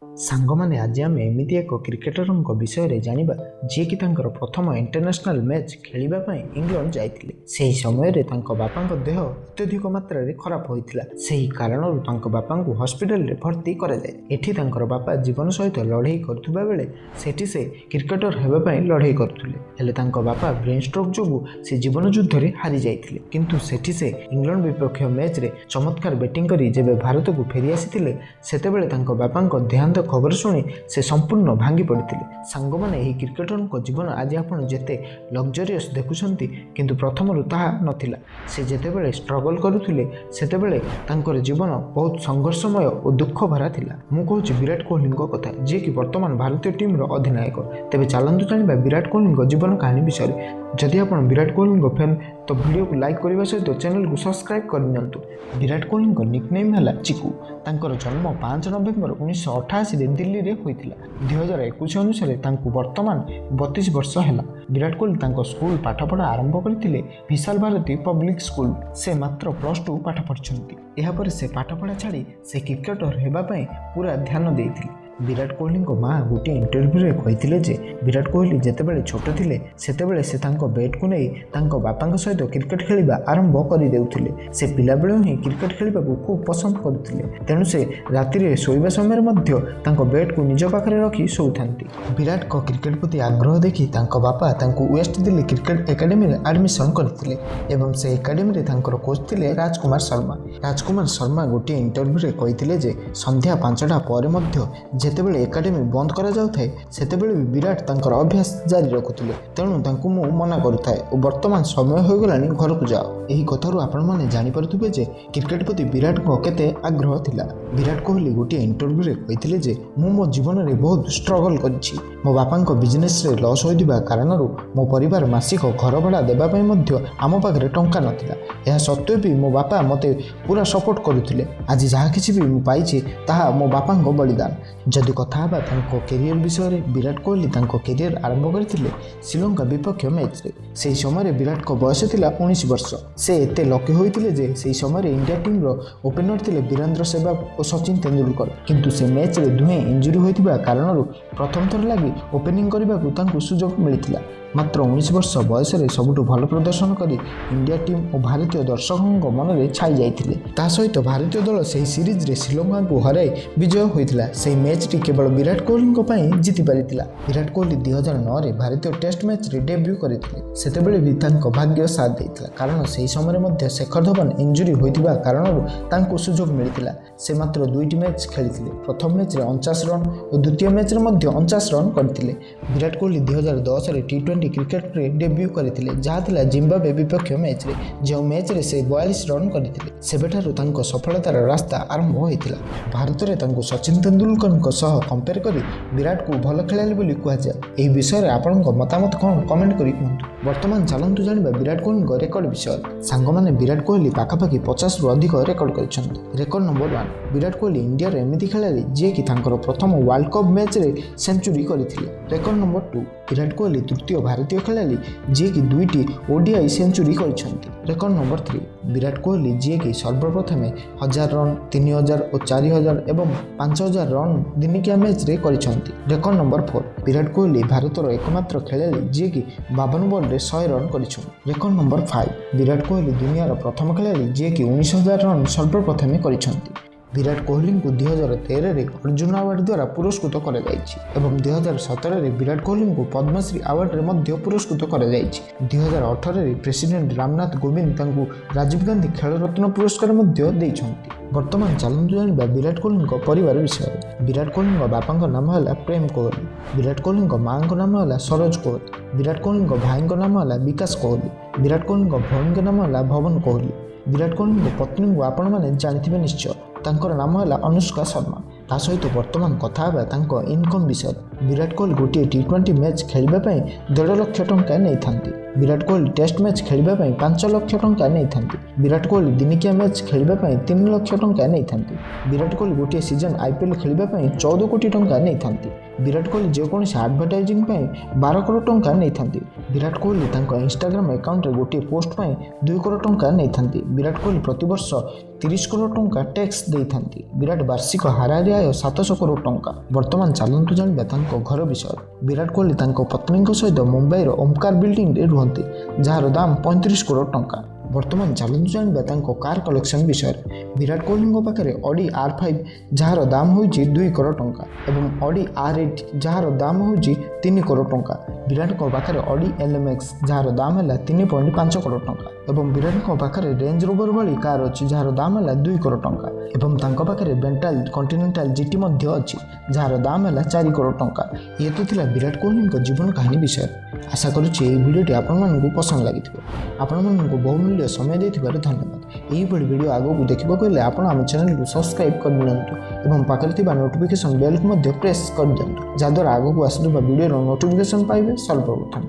ସାଙ୍ଗମାନେ, ଆଜି ଆମେ ଏମିତି ଏକ କ୍ରିକେଟରଙ୍କ ବିଷୟରେ ଜାଣିବା, ଯିଏକି ତାଙ୍କର ପ୍ରଥମ ଇଣ୍ଟରନ୍ୟାସନାଲ ମ୍ୟାଚ୍ ଖେଳିବା ପାଇଁ ଇଂଲଣ୍ଡ ଯାଇଥିଲେ। ସେହି ସମୟରେ ତାଙ୍କ ବାପାଙ୍କ ଦେହ ଅତ୍ୟଧିକ ମାତ୍ରାରେ ଖରାପ ହୋଇଥିଲା। ସେହି କାରଣରୁ ତାଙ୍କ ବାପାଙ୍କୁ ହସ୍ପିଟାଲରେ ଭର୍ତ୍ତି କରାଯାଏ। ଏଠି ତାଙ୍କର ବାପା ଜୀବନ ସହିତ ଲଢ଼େଇ କରୁଥିବା ବେଳେ ସେଠି ସେ କ୍ରିକେଟର ହେବା ପାଇଁ ଲଢ଼େଇ କରୁଥିଲେ। ହେଲେ ତାଙ୍କ ବାପା ବ୍ରେନ୍ ଷ୍ଟ୍ରୋକ୍ ଯୋଗୁଁ ସେ ଜୀବନ ଯୁଦ୍ଧରେ ହାରି ଯାଇଥିଲେ। କିନ୍ତୁ ସେଠି ସେ ଇଂଲଣ୍ଡ ବିପକ୍ଷ ମ୍ୟାଚ୍ରେ ଚମତ୍କାର ବ୍ୟାଟିଂ କରି ଯେବେ ଭାରତକୁ ଫେରି ଆସିଥିଲେ, ସେତେବେଳେ ତାଙ୍କ ବାପାଙ୍କ ଦେହାନ୍ତ ଖବର ଶୁଣି ସେ ସମ୍ପୂର୍ଣ୍ଣ ଭାଙ୍ଗି ପଡ଼ିଥିଲେ। ସାଙ୍ଗମାନେ, ଏହି କ୍ରିକେଟରଙ୍କ ଜୀବନ ଆଜି ଆପଣ ଯେତେ ଲକ୍ଜରିୟସ୍ ଦେଖୁଛନ୍ତି, କିନ୍ତୁ ପ୍ରଥମରୁ ତାହା ନଥିଲା। ସେ ଯେତେବେଳେ ଷ୍ଟ୍ରଗଲ୍ କରୁଥିଲେ, ସେତେବେଳେ ତାଙ୍କର ଜୀବନ ବହୁତ ସଂଘର୍ଷମୟ ଓ ଦୁଃଖ ଭରା ଥିଲା। ମୁଁ କହୁଛି ବିରାଟ କୋହଲିଙ୍କ କଥା, ଯିଏକି ବର୍ତ୍ତମାନ ଭାରତୀୟ ଟିମ୍ର ଅଧିନାୟକ। ତେବେ ଚାଲନ୍ତୁ ଜାଣିବା ବିରାଟ କୋହଲିଙ୍କ ଜୀବନ କାହାଣୀ ବିଷୟରେ। ଯଦି ଆପଣ ବିରାଟ କୋହଲିଙ୍କ ଫ୍ୟାନ୍, ତ ଭିଡ଼ିଓକୁ ଲାଇକ୍ କରିବା ସହିତ ଚ୍ୟାନେଲକୁ ସବସ୍କ୍ରାଇବ୍ କରିନିଅନ୍ତୁ। ବିରାଟ କୋହଲିଙ୍କ ନିକନେମ୍ ହେଲା ଚିକୁ। ତାଙ୍କର ଜନ୍ମ 5 ନଭେମ୍ବର 1988ରେ ଦିଲ୍ଲୀରେ ହୋଇଥିଲା। 2021 ଅନୁସାରେ ତାଙ୍କୁ ବର୍ତ୍ତମାନ 32 ବର୍ଷ ହେଲା। ବିରାଟ କୋହଲି ତାଙ୍କ ସ୍କୁଲ ପାଠପଢ଼ା ଆରମ୍ଭ କରିଥିଲେ ବିଶାଲ ଭାରତୀ ପବ୍ଲିକ ସ୍କୁଲ। ସେ ମାତ୍ର +2 ପାଠ ପଢ଼ିଛନ୍ତି। ଏହାପରେ ସେ ପାଠପଢ଼ା ଛାଡ଼ି ସେ କ୍ରିକେଟର ହେବା ପାଇଁ ପୁରା ଧ୍ୟାନ ଦେଇଥିଲେ। ବିରାଟ କୋହଲିଙ୍କ ମା ଗୋଟିଏ ଇଣ୍ଟରଭ୍ୟୁରେ କହିଥିଲେ ଯେ ବିରାଟ କୋହଲି ଯେତେବେଳେ ଛୋଟ ଥିଲେ, ସେତେବେଳେ ସେ ତାଙ୍କ ବ୍ୟାଟ୍କୁ ନେଇ ତାଙ୍କ ବାପାଙ୍କ ସହିତ କ୍ରିକେଟ ଖେଳିବା ଆରମ୍ଭ କରିଦେଉଥିଲେ। ସେ ପିଲାବେଳୁ ହିଁ କ୍ରିକେଟ ଖେଳିବାକୁ ଖୁବ୍ ପସନ୍ଦ କରୁଥିଲେ। ତେଣୁ ସେ ରାତିରେ ଶୋଇବା ସମୟରେ ମଧ୍ୟ ତାଙ୍କ ବ୍ୟାଟ୍କୁ ନିଜ ପାଖରେ ରଖି ଶୋଉଥାନ୍ତି। ବିରାଟଙ୍କ କ୍ରିକେଟ ପ୍ରତି ଆଗ୍ରହ ଦେଖି ତାଙ୍କ ବାପା ତାଙ୍କୁ ୱେଷ୍ଟ ଦିଲ୍ଲୀ କ୍ରିକେଟ ଏକାଡେମୀରେ ଆଡମିସନ୍ କରିଥିଲେ ଏବଂ ସେ ଏକାଡେମୀରେ ତାଙ୍କର କୋଚ୍ ଥିଲେ ରାଜକୁମାର ଶର୍ମା। ରାଜକୁମାର ଶର୍ମା ଗୋଟିଏ ଇଣ୍ଟରଭ୍ୟୁରେ କହିଥିଲେ ଯେ ସନ୍ଧ୍ୟା 5ଟା ପରେ ମଧ୍ୟ ଯେତେବେଳେ ଏକାଡେମୀ ବନ୍ଦ କରାଯାଉଥାଏ, ସେତେବେଳେ ବି ବିରାଟ ତାଙ୍କର ଅଭ୍ୟାସ ଜାରି ରଖୁଥିଲେ। ତେଣୁ ତାଙ୍କୁ ମୁଁ ମନା କରୁଥାଏ ଓ ବର୍ତ୍ତମାନ ସମୟ ହୋଇଗଲାଣି, ଘରକୁ ଯାଅ। ଏହି କଥାରୁ ଆପଣମାନେ ଜାଣିପାରୁଥିବେ ଯେ କ୍ରିକେଟ ପ୍ରତି ବିରାଟଙ୍କ କେତେ ଆଗ୍ରହ ଥିଲା। ବିରାଟ କୋହଲି ଗୋଟିଏ ଇଣ୍ଟରଭ୍ୟୁରେ କହିଥିଲେ ଯେ ମୁଁ ମୋ ଜୀବନରେ ବହୁତ ଷ୍ଟ୍ରଗଲ୍ କରିଛି। ମୋ ବାପାଙ୍କ ବିଜନେସରେ ଲସ୍ ହୋଇଥିବା କାରଣରୁ ମୋ ପରିବାର ମାସିକ ଘର ଭଡ଼ା ଦେବା ପାଇଁ ମଧ୍ୟ ଆମ ପାଖରେ ଟଙ୍କା ନଥିଲା। ଏହା ସତ୍ତ୍ୱେ ବି ମୋ ବାପା ମୋତେ ପୁରା ସପୋର୍ଟ କରୁଥିଲେ। ଆଜି ଯାହା କିଛି ବି ମୁଁ ପାଇଛି, ତାହା ମୋ ବାପାଙ୍କ ବଳିଦାନ। ଯଦି କଥା ହେବା ତାଙ୍କ କ୍ୟାରିୟର ବିଷୟରେ, ବିରାଟ କୋହଲି ତାଙ୍କ କ୍ୟାରିୟର ଆରମ୍ଭ କରିଥିଲେ ଶ୍ରୀଲଙ୍କା ବିପକ୍ଷ ମ୍ୟାଚ୍ରେ। ସେହି ସମୟରେ ବିରାଟଙ୍କ ବୟସ ଥିଲା 19 ବର୍ଷ। ସେ ଏତେ ଲକି ହୋଇଥିଲେ ଯେ ସେହି ସମୟରେ ଇଣ୍ଡିଆ ଟିମ୍ର ଓପେନର ଥିଲେ ବୀରେନ୍ଦ୍ର ସେହ୍ୱାଗ ଓ ସଚିନ ତେନ୍ଦୁଲକର। କିନ୍ତୁ ସେ ମ୍ୟାଚ୍ରେ ଦୁହେଁ ଇଞ୍ଜୁରି ହୋଇଥିବା କାରଣରୁ ପ୍ରଥମ ଥର ଲାଗି ଓପେନିଂ କରିବାକୁ ତାଙ୍କୁ ସୁଯୋଗ ମିଳିଥିଲା। ମାତ୍ର 19 ବର୍ଷ ବୟସରେ ସବୁଠୁ ଭଲ ପ୍ରଦର୍ଶନ କରି ଇଣ୍ଡିଆ ଟିମ୍ ଓ ଭାରତୀୟ ଦର୍ଶକଙ୍କ ମନରେ ଛାଇ ଯାଇଥିଲେ। ତା ସହିତ ଭାରତୀୟ ଦଳ ସେହି ସିରିଜରେ ଶ୍ରୀଲଙ୍କାକୁ ହରାଇ ବିଜୟ ହୋଇଥିଲା। ସେହି ମ୍ୟାଚ୍ଟି କେବଳ ବିରାଟ କୋହଲିଙ୍କ ପାଇଁ ଜିତି ପାରିଥିଲା। ବିରାଟ କୋହଲି 2009ରେ ଭାରତୀୟ ଟେଷ୍ଟ ମ୍ୟାଚ୍ରେ ଡେବ୍ୟୁ କରିଥିଲେ। ସେତେବେଳେ ବି ତାଙ୍କ ଭାଗ୍ୟ ସାଥ ଦେଇଥିଲା, କାରଣ ସେହି ସମୟରେ ମଧ୍ୟ ଶିଖର ଧୱନ ଇଞ୍ଜୁରି ହୋଇଥିବା କାରଣରୁ ତାଙ୍କୁ ସୁଯୋଗ ମିଳିଥିଲା। ସେ ମାତ୍ର ଦୁଇଟି ମ୍ୟାଚ୍ ଖେଳିଥିଲେ। ପ୍ରଥମ ମ୍ୟାଚ୍ରେ 49 ରନ୍ ଓ ଦ୍ୱିତୀୟ ମ୍ୟାଚ୍ରେ ମଧ୍ୟ 49 ରନ୍ କରିଥିଲେ। ବିରାଟ କୋହଲି 2010ରେ ଟି20 କ୍ରିକେଟରେ ଡେବ୍ୟୁ କରିଥିଲେ, ଯାହା ଥିଲା ଜିମ୍ବାବେ ବିପକ୍ଷ ମ୍ୟାଚ୍ରେ, ଯେଉଁ ମ୍ୟାଚ୍ରେ ସେ 42 ରନ୍ କରିଥିଲେ। ସେବେଠାରୁ ତାଙ୍କ ସଫଳତାର ରାସ୍ତା ଆରମ୍ଭ ହୋଇଥିଲା। ଭାରତରେ ତାଙ୍କୁ ସଚିନ ତେନ୍ଦୁଲକରଙ୍କ ସହ କମ୍ପେୟାର କରି ବିରାଟକୁ ଭଲ ଖେଳାଳି ବୋଲି କୁହାଯାଏ। ଏହି ବିଷୟରେ ଆପଣଙ୍କ ମତାମତ କ'ଣ, କମେଣ୍ଟ କରି କୁହନ୍ତୁ। ବର୍ତ୍ତମାନ ଚାଲନ୍ତୁ ଜାଣିବା ବିରାଟ କୋହଲିଙ୍କ ରେକର୍ଡ ବିଷୟରେ। ସାଙ୍ଗମାନେ, ବିରାଟ କୋହଲି ପାଖାପାଖି 50ରୁ ଅଧିକ ରେକର୍ଡ କରିଛନ୍ତି। ରେକର୍ଡ ନମ୍ବର 1, ବିରାଟ କୋହଲି ଇଣ୍ଡିଆର ଏମିତି ଖେଳାଳି, ଯିଏକି ତାଙ୍କର ପ୍ରଥମ ୱାର୍ଲଡ କପ୍ ମ୍ୟାଚ୍ରେ ସେଞ୍ଚୁରୀ କରିଥିଲେ। ରେକର୍ଡ ନମ୍ବର 2, ବିରାଟ କୋହଲି ତୃତୀୟ ଭାରତୀୟ ଖେଳାଳି, ଯିଏକି ଦୁଇଟି ଓଡିଆଇ ସେଞ୍ଚୁରୀ କରିଛନ୍ତି। ରେକର୍ଡ ନମ୍ବର 3, ବିରାଟ କୋହଲି ଯିଏକି ସର୍ବପ୍ରଥମେ 1000 ରନ୍, 3000 ଓ 4000 ଏବଂ 5000 ରନ୍ ଦିନିକିଆ ମ୍ୟାଚ୍ରେ କରିଛନ୍ତି। ରେକର୍ଡ ନମ୍ବର 4, ବିରାଟ କୋହଲି ଭାରତର ଏକମାତ୍ର ଖେଳାଳି, ଯିଏକି 52 ବଲ୍ରେ 100 ରନ୍ କରିଛନ୍ତି। ରେକର୍ଡ ନମ୍ବର 5, ବିରାଟ କୋହଲି ଦୁନିଆର ପ୍ରଥମ ଖେଳାଳି, ଯିଏକି 19,000 ରନ୍ ସର୍ବପ୍ରଥମେ କରିଛନ୍ତି। ବିରାଟ କୋହଲିଙ୍କୁ 2013ରେ ଅର୍ଜୁନ ଆୱାର୍ଡ ଦ୍ୱାରା ପୁରସ୍କୃତ କରାଯାଇଛି ଏବଂ 2017ରେ ବିରାଟ କୋହଲିଙ୍କୁ ପଦ୍ମଶ୍ରୀ ଆୱାର୍ଡରେ ମଧ୍ୟ ପୁରସ୍କୃତ କରାଯାଇଛି। 2018ରେ ପ୍ରେସିଡେଣ୍ଟ ରାମନାଥ କୋବିନ୍ଦ ତାଙ୍କୁ ରାଜୀବ ଗାନ୍ଧୀ ଖେଳରତ୍ନ ପୁରସ୍କାର ମଧ୍ୟ ଦେଇଛନ୍ତି। ବର୍ତ୍ତମାନ ଚାଲନ୍ତୁ ଜାଣିବା ବିରାଟ କୋହଲିଙ୍କ ପରିବାର ବିଷୟରେ। ବିରାଟ କୋହଲିଙ୍କ ବାପାଙ୍କ ନାମ ହେଲା ପ୍ରେମ କୋହଲି। ବିରାଟ କୋହଲିଙ୍କ ମାଆଙ୍କ ନାମ ହେଲା ସରୋଜ କୋହଲି। ବିରାଟ କୋହଲିଙ୍କ ଭାଇଙ୍କ ନାମ ହେଲା ବିକାଶ କୋହଲି। ବିରାଟ କୋହଲିଙ୍କ ଭଉଣୀଙ୍କ ନାମ ହେଲା ଭବନ କୋହଲି। ବିରାଟ କୋହଲିଙ୍କ ପତ୍ନୀଙ୍କୁ ଆପଣମାନେ ଜାଣିଥିବେ ନିଶ୍ଚୟ। ତାଙ୍କର ନାମ ହେଲା ଅନୁଷ୍କା ଶର୍ମା। ତା ସହିତ ବର୍ତ୍ତମାନ କଥା ହେବା ତାଙ୍କ ଇନକମ୍ ବିଷୟରେ। ବିରାଟ କୋହଲି ଗୋଟିଏ ଟି20 ମ୍ୟାଚ୍ ଖେଳିବା ପାଇଁ 1.5 ଲକ୍ଷ ଟଙ୍କା ନେଇଥାନ୍ତି। ବିରାଟ କୋହଲି ଟେଷ୍ଟ ମ୍ୟାଚ୍ ଖେଳିବା ପାଇଁ 5 ଲକ୍ଷ ଟଙ୍କା ନେଇଥାନ୍ତି। ବିରାଟ କୋହଲି ଦିନିକିଆ ମ୍ୟାଚ୍ ଖେଳିବା ପାଇଁ 3 ଲକ୍ଷ ଟଙ୍କା ନେଇଥାନ୍ତି। ବିରାଟ କୋହଲି ଗୋଟିଏ ସିଜନ୍ ଆଇପିଏଲ୍ ଖେଳିବା ପାଇଁ 14 କୋଟି ଟଙ୍କା ନେଇଥାନ୍ତି। ବିରାଟ କୋହଲି ଯେକୌଣସି ଆଡ଼ଭର୍ଟାଇଜିଂ ପାଇଁ 12 କରୋଡ଼ ଟଙ୍କା ନେଇଥାନ୍ତି। ବିରାଟ କୋହଲି ତାଙ୍କ ଇନଷ୍ଟାଗ୍ରାମ ଆକାଉଣ୍ଟରେ ଗୋଟିଏ ପୋଷ୍ଟ ପାଇଁ 2 କରୋଡ଼ ଟଙ୍କା ନେଇଥାନ୍ତି। ବିରାଟ କୋହଲି ପ୍ରତିବର୍ଷ 30 କରୋଡ଼ ଟଙ୍କା ଟ୍ୟାକ୍ସ ଦେଇଥାନ୍ତି। ବିରାଟ ବାର୍ଷିକ ହାରାହାରି ଆୟ 700 କରୋଡ଼ ଟଙ୍କା। ବର୍ତ୍ତମାନ ଚାଲନ୍ତୁ ଜାଣିବା ତାଙ୍କ ଘର ବିଷୟରେ। ବିରାଟ କୋହଲି ତାଙ୍କ ପତ୍ନୀଙ୍କ ସହିତ ମୁମ୍ବାଇର ଓମକାର ବିଲ୍ଡିଂରେ ରୁହନ୍ତି, ଯାହାର ଦାମ 35 କରୋଡ଼ ଟଙ୍କା। ବର୍ତ୍ତମାନ ଚାଲନ୍ତୁ ଜାଣିବା ତାଙ୍କ କାର୍ କଲେକ୍ସନ୍ ବିଷୟରେ। ବିରାଟ କୋହଲିଙ୍କ ପାଖରେ ଅଡି R5, ଯାହାର ଦାମ ହେଉଛି 2 କରୋଡ଼ ଟଙ୍କା, ଏବଂ ଅଡି R8, ଯାହାର ଦାମ ହେଉଛି 3 କରୋଡ଼ ଟଙ୍କା। ବିରାଟଙ୍କ ପାଖରେ ଅଡି LMX, ଯାହାର ଦାମ ହେଲା 3.5 କରୋଡ଼ ଟଙ୍କା, ଏବଂ ବିରାଟଙ୍କ ପାଖରେ ରେଞ୍ଜ ରୋଭର ଭଳି କାର୍ ଅଛି, ଯାହାର ଦାମ ହେଲା 2 କରୋଡ଼ ଟଙ୍କା, ଏବଂ ତାଙ୍କ ପାଖରେ ବେଣ୍ଟାଲ କଣ୍ଟିନେଣ୍ଟାଲ ଜିଟି ମଧ୍ୟ ଅଛି, ଯାହାର ଦାମ ହେଲା 4 କରୋଡ଼ ଟଙ୍କା। ଇଏ ତ ଥିଲା ବିରାଟ କୋହଲିଙ୍କ ଜୀବନ କାହାଣୀ ବିଷୟରେ। ଆଶା କରୁଛି ଏହି ଭିଡ଼ିଓଟି ଆପଣମାନଙ୍କୁ ପସନ୍ଦ ଲାଗିଥିବ। ଆପଣମାନଙ୍କୁ ବହୁମୂଲ୍ୟ ସମୟ ଦେଇଥିବାରୁ ଧନ୍ୟବାଦ। ଏହିଭଳି ଭିଡ଼ିଓ ଆଗକୁ ଦେଖିବାକୁ ହେଲେ ଆପଣ ଆମ ଚ୍ୟାନେଲକୁ ସବସ୍କ୍ରାଇବ୍ କରିନିଅନ୍ତୁ ଏବଂ ପାଖରେ ଥିବା ନୋଟିଫିକେସନ୍ ବେଲ୍କୁ ମଧ୍ୟ ପ୍ରେସ୍ କରିଦିଅନ୍ତୁ, ଯାହାଦ୍ୱାରା ଆଗକୁ ଆସୁଥିବା ଭିଡ଼ିଓର ନୋଟିଫିକେସନ୍ ପାଇବେ ସର୍ବପ୍ରଥମେ।